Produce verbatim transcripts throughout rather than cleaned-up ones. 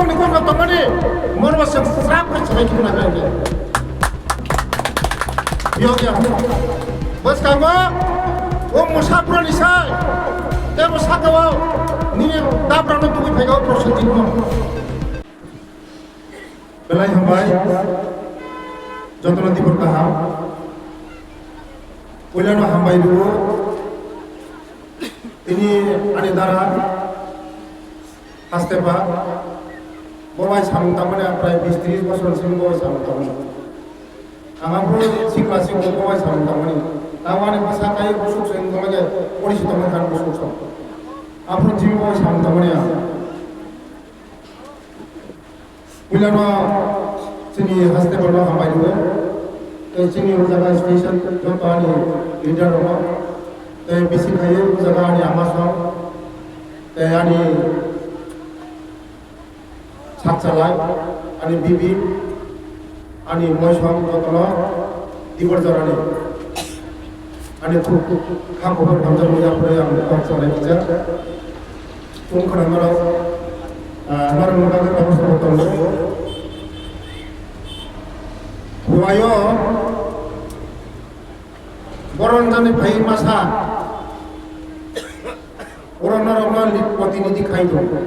Ni kon tongmani morbo se srap khe chwrai khe na nai. Yo ya. Bwskango o mwsa pura ni sai. Tebo sakao nini dabra no tugui phaigo Prosenjit no. Belai hambai. Jotono dibor kaham. Puilano hambai rwo. Tini ani dara haste ba bo bai samung tangmani, prai bis tris bosor simi bo bai samung tangmani. Ang aphuru sikla sikla bo bai samung tangmani. Tamo ani bwsa kai busuk se wngkha khe pori si tongmani khan busuk song. Aphuru simi bo bai samung tangmani ang. Puilano chini haste borno hambai rwo. Tei chini o jaga station joto ani leader rok. Tei bisi khai o jaga ani ama song. Tei ani sakchalai, ani bibi, ani moisong jotono dibor jorani. Ani khuk khak khobor hamjakmani yapharwi ang kok salai kisa. Chwng khwnamano, ah, norokni bagwi tabuk tabuk tongo. Huaio boron jani phai masa. Oro norokno lit protinidhi khai tongo.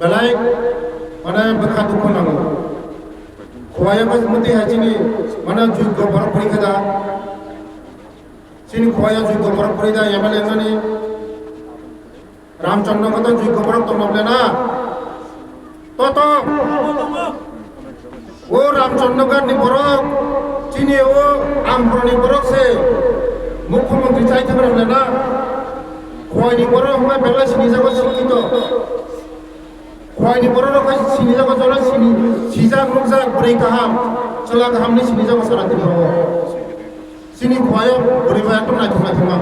Belai, mane, bwkha dukhu nango. Khowai abo muti hai chini, mane, jui gopar pori khe da. Chini khowai jui gopar pori da, M L A nani. Ramchandra ko to jui gopar tong na. To, to. O Ramchandra ni borok, chini o Ambroni borok se, mukhyamantri chai thang rok na. Khowai ni borok hwnba belai sini jago sikito. Khowai ni borok rok hai sini jago jola sini sijak nukjak bwrwi kaham, chwla kaham ni sini jago sara tini rogo. Sini khowai o bwrwi bai ekdom naithok naithok ma.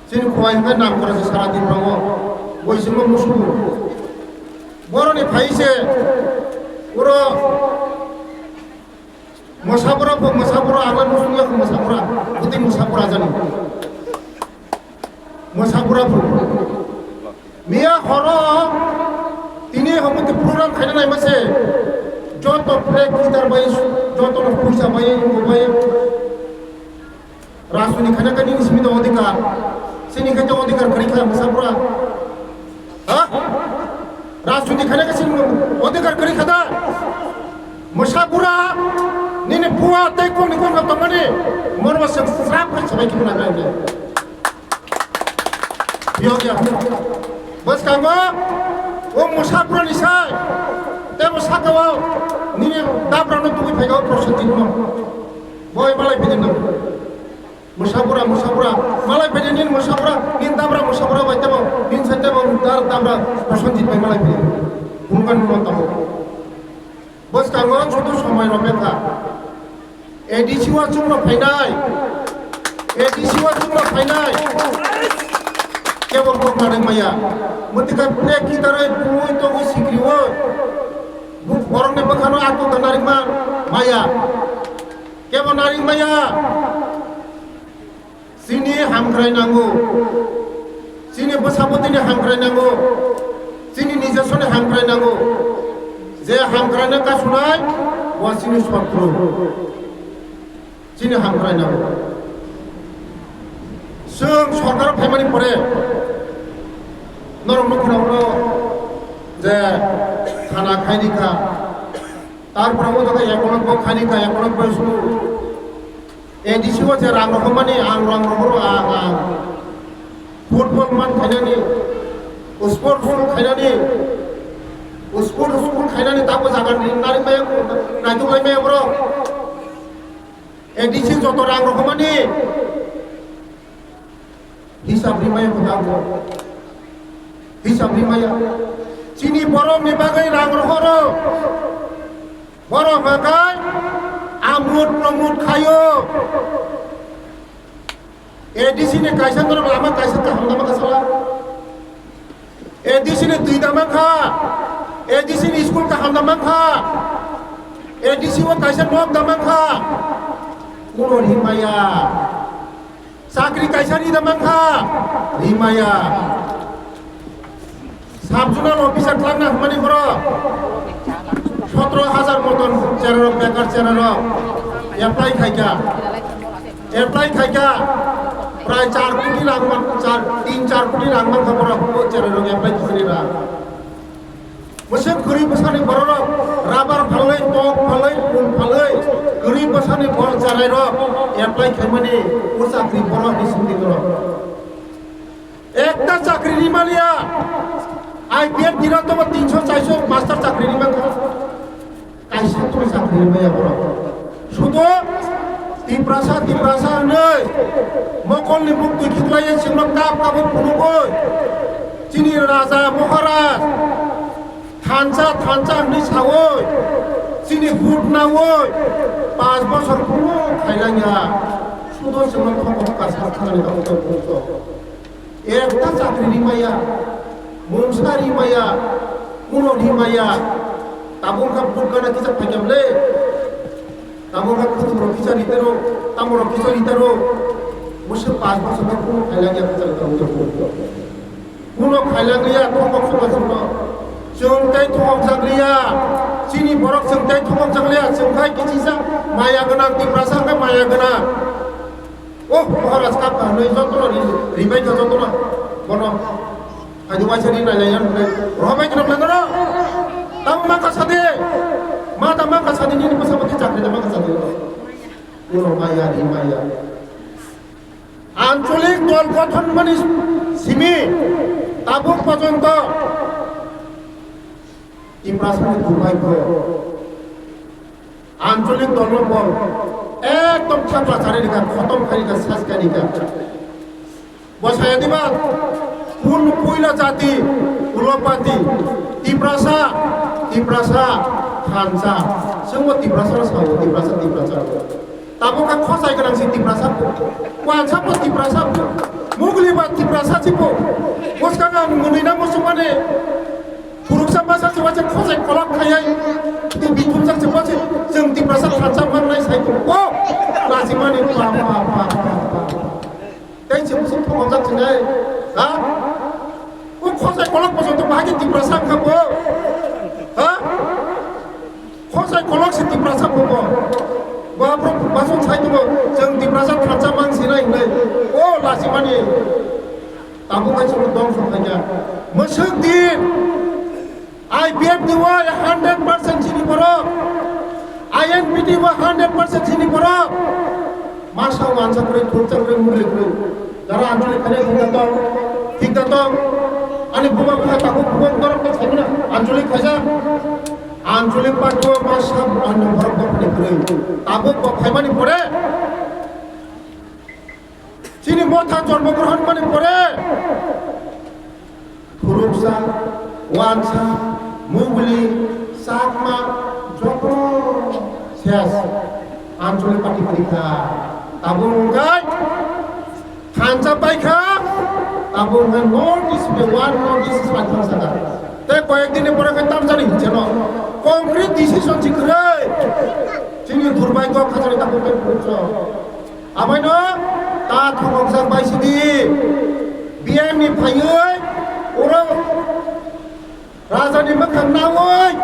Sini khowai hwnba nam kora se sara tini rogo. Boi simo musugo. Boroni phai se uro Mwsabura pho, mwsabura, agla musung yak mwsabura, bwtwi mwsabura jani. Mwsabura pho. Miya horo tini homo te program khaina nai mase. Joto flag leader bai, joto no puisa bai, ingo bai. Rajniti khaina khe nini simi tongo odhikar. Sini khe tongo odhikar kwrwi kha mwsabura. Ha? Rajniti khaina khe sini odhikar kwrwi kha da? Mwsabura nini bua tei kokni kokno tongmani morbo se srap khe sabai khe nang nai. Yo ya. Bwskango o mwsabura ni sai tebo sakao nini dabra no tugui phaigo Prosenjit no. Boi malai phai nang. Mwsabura, mwsabura, malai phai nini mwsabura, nini dabra mwsabura bai tebo, nini sai tebo dar dabra Prosenjit bai malai phai. Bunukan nuno tamo. Bwskango chutu somai rok bengkha. A D C o chwng rok phainai. A D C o chwng rok phainai. Kebo kok narwk maya. Mwtika plek kitaroi bui togo sikriwo. Buk borokni bwkhano akwk narwk man maya. Kebo narwk maya. Chini hamkrai nango. Chini bwsabwtwini hamkrai nango. Chini nijoswni hamkrai nango. Je hamkraino kasunai, bo chini sotru. Chini hamkrai nango. Chwng sorkaro phaimani pore norokno khwnao je thana khaini kha. Tarpore o jaga ekolog bo khaini kha, ekolog bo sunu. A D C o je rang rohormani ang rang rohoro ang ang. Football man khainani, sport school khainani, sport school khainani tabo jaga ni nari maya naituk lai maya borok. A D C joto rang rohormani. Hisab rimaya kwtal kok. Hisab rimaya. Chini borokni bagwi rang rohoro. Borok hwnkhe amut pramut khaio. A D C ni kaisa norok lama kaisa kaham lama kasala. A D C ni twi da mankha. A D C ni school kaham da mankha. A D C o kaisa nok da mankha. Kuno rimaya. Chakri kaisa rida mankha, rimaya. Sub zonal officer tlangna hwnmani borok sotro hajar moton cherarok, bekar cherarok apply khaikha. Apply khaikha prai char koti rang man, char, tin char koti rang mankha borok o cherarok apply khaimani rang. Mwswk kwrwi bwsani bororok rabar phalwi, tok phalwi, pun phalwi kwrwi bwsani borok cherairok apply khaimani o chakri borok ni sindi borok. Ekta chakri rimaliya, I P F dira tobo tinso chaiso master chakri rimankha. Kaisa twi chakri rimaya borok. Sudo Tiprasa, Tiprasa hwnwi mokolni buktwi khiklaiwi chwngno kap kabwi phunugwi chini raja Maharaj thansa, thansa hwnwi sawi chini hut nawi panch bosor kuno khailangya. Sudo chwngno khokok kasa khanani bagwi tongthok. Ekta chakri rimaya, mungsa rimaya, kuno rimaya, tabuk kha bukhana kisa phaikam le, tabuk kha kuthumrok kisa ritaro, tamorok kisa ritaro, mwswk panch bosor khe kuno khailang ya kisa ritaro. Kuno khailang ya, thokok suka suka. Chwng tei thokok jak liya, chini borok chwng tei thokok jak liya, chwng khai kichisa maya gwnang, Tiprasa khe maya gwnang. Oh, Maharaj kap ka hwnwi jotono ri-, ribai kha jotono. Bono. Haidi waisa ri nai lai yan hwnwi. Rohor bai khe nokla nono. Tamo ma kha sadi. Ma ta ma kha sadi nini bwsa bwkhe chakri da ma kha sadi. Uno maya ri maya. Ancholik dol gothon mani simi tabuk porjonto Tiprasani durbhagyo. Ancholik dolno bol ekdom thapla chari rikha, khotom khai rikha, sas khai rikha. Bo saya diba, kun puila jati, ulopati, Tiprasa, Tiprasa, thansa. Chwngbo Tiprasa no sao, Tiprasa, Tiprasa. Tabuk kha khosai gwnang si Tiprasa bo. Wansa bo Tiprasa bo. Mugli ba Tiprasa si bo. Bwskang ang mwnwi na muchungmani. Phuruksa masa se waisa khosai kolok khaiya. Tei bithumsa se waisa chwng Tiprasa thansa mangnai sai bo. O! Lachimani pa, pa, pa, pa, pa. Tei se muchung thongojak sinai. Ha? O khosai kolok boso to bahai khe Tiprasa wngkha bo. Ha? Khosai kolok se Tiprasa phungo. Bo aphuru basong sai tongo, chwng Tiprasa thansa mang sinai hinwi. O lachimani. Tabuk hai chwng dongso khaikha. Mwswk din. I P F ni wai hundred percent chini borok. I N P T wai hundred percent chini borok. Masa wansa kwrwi, thuksa kwrwi, mugli kwrwi. Jara anchalik khaina thikda tong, thikda tong. Ani buma buma tabuk buma borok khe saimano anchalik khaisa. Anchalik party o ma sab ano borok borok ni kwrwi. Tabuk bo phaimani pore chini motha jormo grohon mani pore. Phuruksa, wansa, mugli, chakma, joto ses. Anchalik party kwrwi kha. Tabuk wngkha thansa paikha, abo wngkha North East, be one North East is paithang saka. Tei koyek din ni pore khe tamjani hincheno concrete decision si kwrwi. Chini durbhagyo khajani tabuk tei phuruksa. Abaino ta thongokjak bai sidi B M ni phaiwi oro Raja ni mwkhang nawi,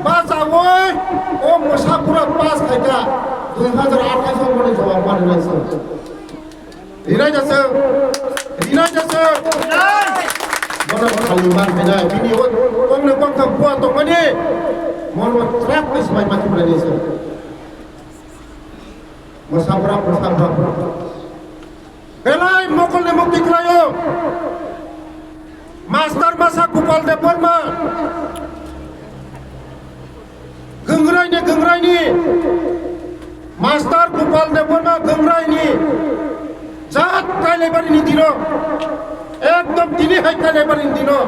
bachawi, o mwsa pura pass khaikha, dui hajar athais o mani jawab mani nai se. Rinai jase, rinai jase. Bono khali man khainai, bini o, kong ni kong thang bua tongmani, mon mo trak ni swbai ma thumlai ni se. Mwsa pura, mwsa pura. Belai mokol ni mukti khlaio. Master masa Gopal Debbarma. Gwngraini, gwngraini. Master Gopal Debbarma gwngraini. Jat Kailaibarini dino. Ekdom tini hai Kailaibarini dino.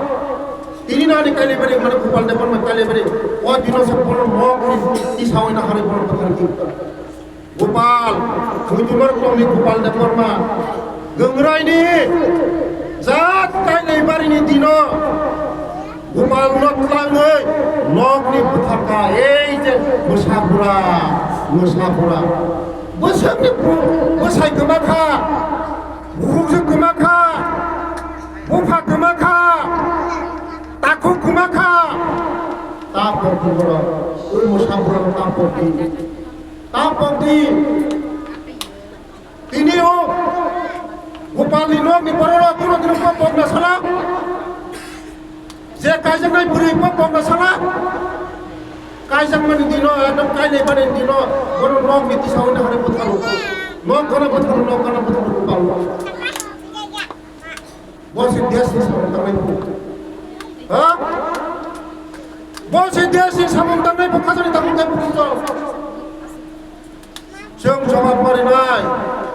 Tini nani Kailaibarini mane Gopal Debbarma Kailaibari. O dino se bono mok ni tisawai na hari bono pathar ki. Gopal, Muitumar Tongni Gopal Debbarma, Gwngraini, jat Kailaibarini dino, Gopalno tlangwi, nokni bwtharkha, ei je mwsapura, mwsapura, bwswkni bu-, bwsai kwmakha, bukhukjwk kwmakha, bupha kwmakha, takhuk Kha. Ta pokdi borok. O mwsa borok ta pokdi. Ta pokdi. Tini o Gopalni nokni bororok kuno dino pok pokna sala. Je kaijaknai bwrwi pok pokna sala. Kaijakmani dino, ekdom kainai bani dino, bono nokni tisao wngna hwnwi bwtharo. Nok gana bwtharo, nok gana bwtharo Gopal. Bo se desh ni samung tangnai bo. Ha? Bo se desh ni samung tangnai bo, khajani tangmung tei bukuto. Chwng jobab marinai.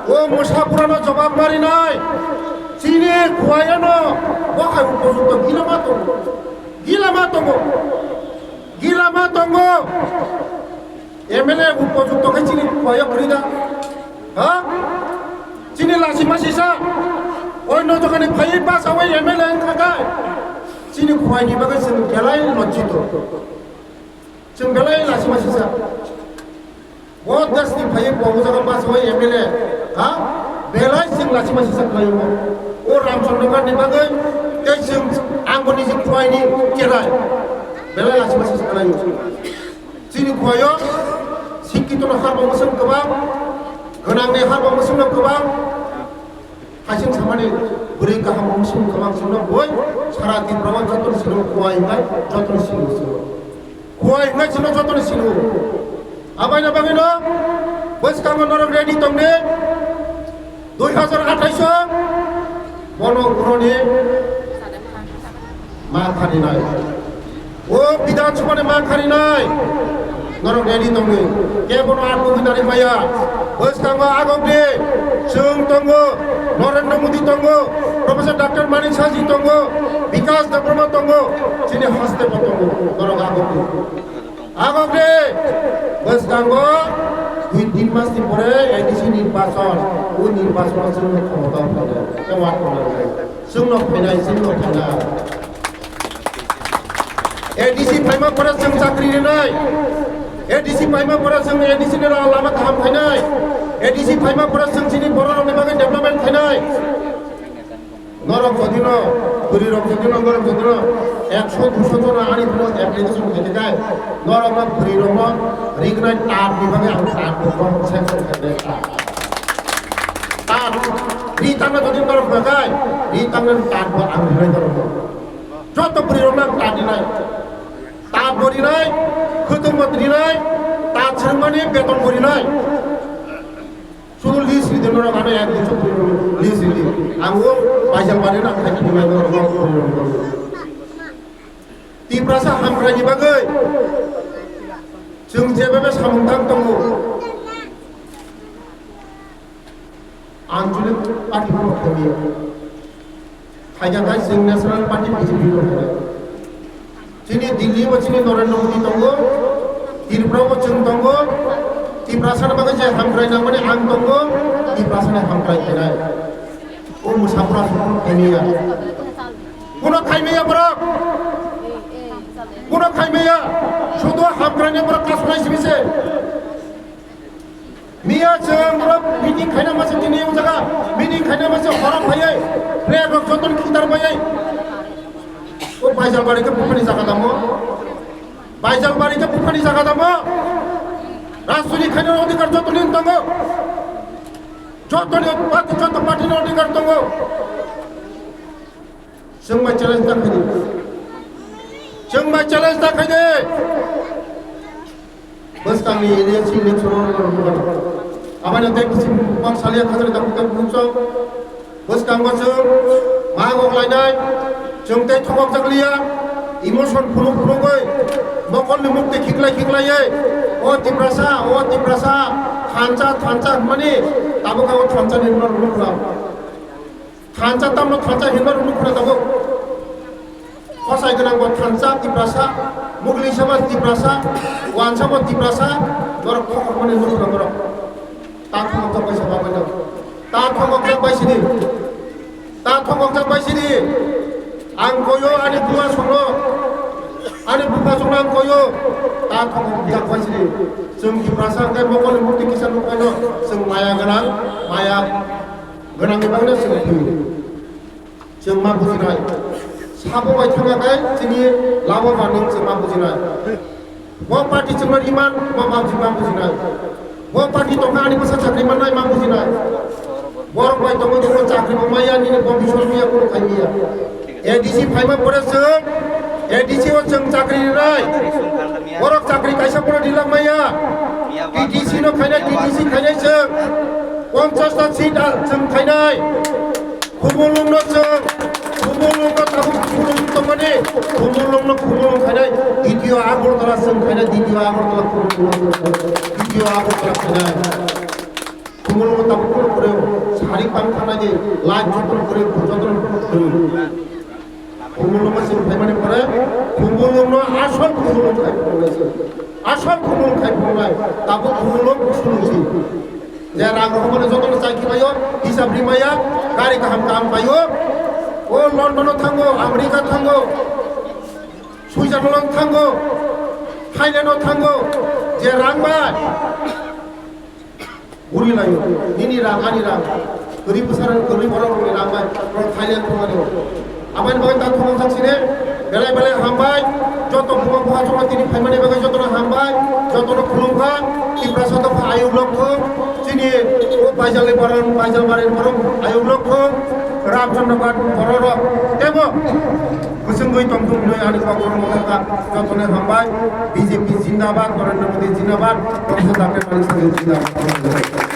O mwsa burano jobab marinai. Chini khuayano bo hai upojukto gilama tongo. Gilama tongo. Gilama tongo. M L A upojukto khe chini khuayo kwrwi da? Ha? Chini lachima sisa. Oino jogani phaiwi bachawi M L A wngkha khe. Chini khuaini bagwi chwng belai lojjito. Chwng belai lachima sisa. Bo deshni phaiwi bo jaga bachawi M L A. Ha? Belai chwng lachima sisa khlaio. O Ramchandra Ghatni bagwi tei chwng angoni je khuaini cherai. Belai lachima sisa khlaio. Chini khuayo sikkito no harbo mwswng kwbang, gwnang ni harbo mwswng no kwbang, hasing samani bwrwi kaham mwswng kwbang chwngno boi sara Tripura o joto ni sino khuai hinai joto ni sino sino. Khuai hinai chwngno joto ni sino. Abaina bagwi no bwskango norok ready tong di. Dui hajar athais o bono boroni ma kharinai. O Bidhan Sabha ni ma kharinai. Norok ready tongdi. Kebono ang bugwi nari maya. Bwskango agok di. Chwng tongo. Narendra Modi tongo. Professor Doctor Manik Saha ji tongo. Bikash Debbarma tongo. Chini haste bo tongo. Norok agok di. Agok de, bwskango dui tin mas ni pore A D C nirbachon, o nirbachon o chwngno khomota phainai, tei ward phainai, chwngno phainai, chwngno phainai. A D C phaima pore chwng chakri rinai, A D C phaima pore chwng A D C ni lama kaham khainai, A D C phaima pore chwng chini bororokni bagwi development khainai. Norok jodi no, bwrwi rok jodi no, norok jodi no ekso dusho jona ani phano application khaikhe kai, norok no bwrwi rok no rignai tat ni bagwi ang tat bo sanction khaikhe tat. Tat, ri tangna jodi norok khaikhe kai, ri tangna tat bo ang rinai norok no. Joto bwrwi rok no ang tat rinai. Tat bo rinai, khwtwng bo rinai, tat swrwngmani beton bo rinai. Sudu list ridi norok ano ek bosor puri list ridi. Ang o Baijalbari no ang thani thani norok no puri rok no. Tiprasa hamkrai ni bagwi chwng jebebe samung tang tongo. Anchalik party no thangwi. Khaikha khai chwng National Party B J P no khainai. Chini Delhi bo chini Narendra Modi tongo, Tripura bo chwng tongo, Tiprasa ni bagwi je hamkrai nangmani ang tongo, Tiprasa ni hamkrai khainai. O mwsapra sukun khaimaya. Kuno khaimaya borok. Kuno khaimaya. Sudo hamkrai ni borok kasunai sibise. Miya chwng borok meeting khaina masa tini o jaga meeting khaina masa horo phaiwi flag rok jotono khitar baiwi. O Baijalbari khe buphani jaga damo. Baijalbari khe buphani jaga damo. Rajniti khaina odhikar jotoni tongo. Jotoni party, joto party ni odhikar tongo. Chwng bai challenge ta khaidi. Chwng bai challenge ta khaidi. Bwskangni area sini chwng rwmani. Abani tei bisi bak salia khajani ta khutan bumsong. Bwskango chwng ma gok lainai. Chwng tei thokok jak liya. Emotion phunuk phunugwi mokolni mukti khiklai khiklaiwi, "O Tiprasa, o Tiprasa, thansa, thansa," hwnmani tabuk o thansa ni rwmani rwmani. Thansa tamno thansa hinma rwmani khuna tabuk. Khosai gwnang bo thansa Tiprasa, mugli saba Tiprasa, wansa bo Tiprasa, norok khokor mani nukuna norok. Ta thongok jak bai saba bai no. Ta thongok jak bai sidi. Ta thongok jak bai sidi. Ang koyo ani buma songno. Ani buma songno ang koyo. Ta thongok jak bai sidi. Chwng Tiprasa hwnkhe mokol ni mukti kisa nukmano. Chwng maya gwnang, maya gwnang ni bagwi no chwng thwiwi. Chwng ma bujinai, Sabo bai thangya khe chini lama manwi chwng ma bujinai. Bo party chwngno riman ma ma bujinai. Bo party tongkha ani bwsa chakri mannai ma bujinai. Borok bai tongwi tongwi chakri bo maya nini bo biswas maya kuno khai maya. A D C phaima pore chwng A D C o chwng chakri rinai. Borok chakri kaisa pore rilak maya. T D C no khainai, T D C khainai chwng. Ponchash ta seat a chwng khainai. Khumulwngno chwng, Khumulwngno tabuk Khumulwng tongmani, Khumulwngno Khumulwng khainai, D T O Agartala chwng khainai, D T O Agartala Khumulwng, D T O Agartala khainai. Khumulwngno tabuk kuno kwrwi, sari pang khanai de, light jotono kwrwi, jotono kwrwi. Khumulwngno chwng khaimani pore, Khumulwngno asol Khumulwng khai phunuknai chwng. Asol Khumulwng khai phunuknai, tabuk Khumulwng sulusi. Je rang rohormani jotono chai khibaio, hisab rimaya, gari kaham kaham paio. O London o thango, America thango, Switzerland thango, Thailand o thango. Je rang bai. Guri laio. Nini rang, ani rang. Guri bwsarang, guri borok rokni rang bai. Borok Thailand thangmani. Aboni bagwi ta thumung sak sini, belai belai hambai, joto buma buha joto tini phaimani bagwi jotono hambai, jotono khulumkha, Tiprasa dopha ayuk lokho, chini o Baijalni borok, Baijal barini borok ayuk lokho, Ramchandra Bhat borok rok, tebo bwswngwi tongthok hinwi ani kok kono mwthangkha, jotono hambai, B J P zindabad, Narendra Modi zindabad, Professor Doctor Manik Saha zindabad.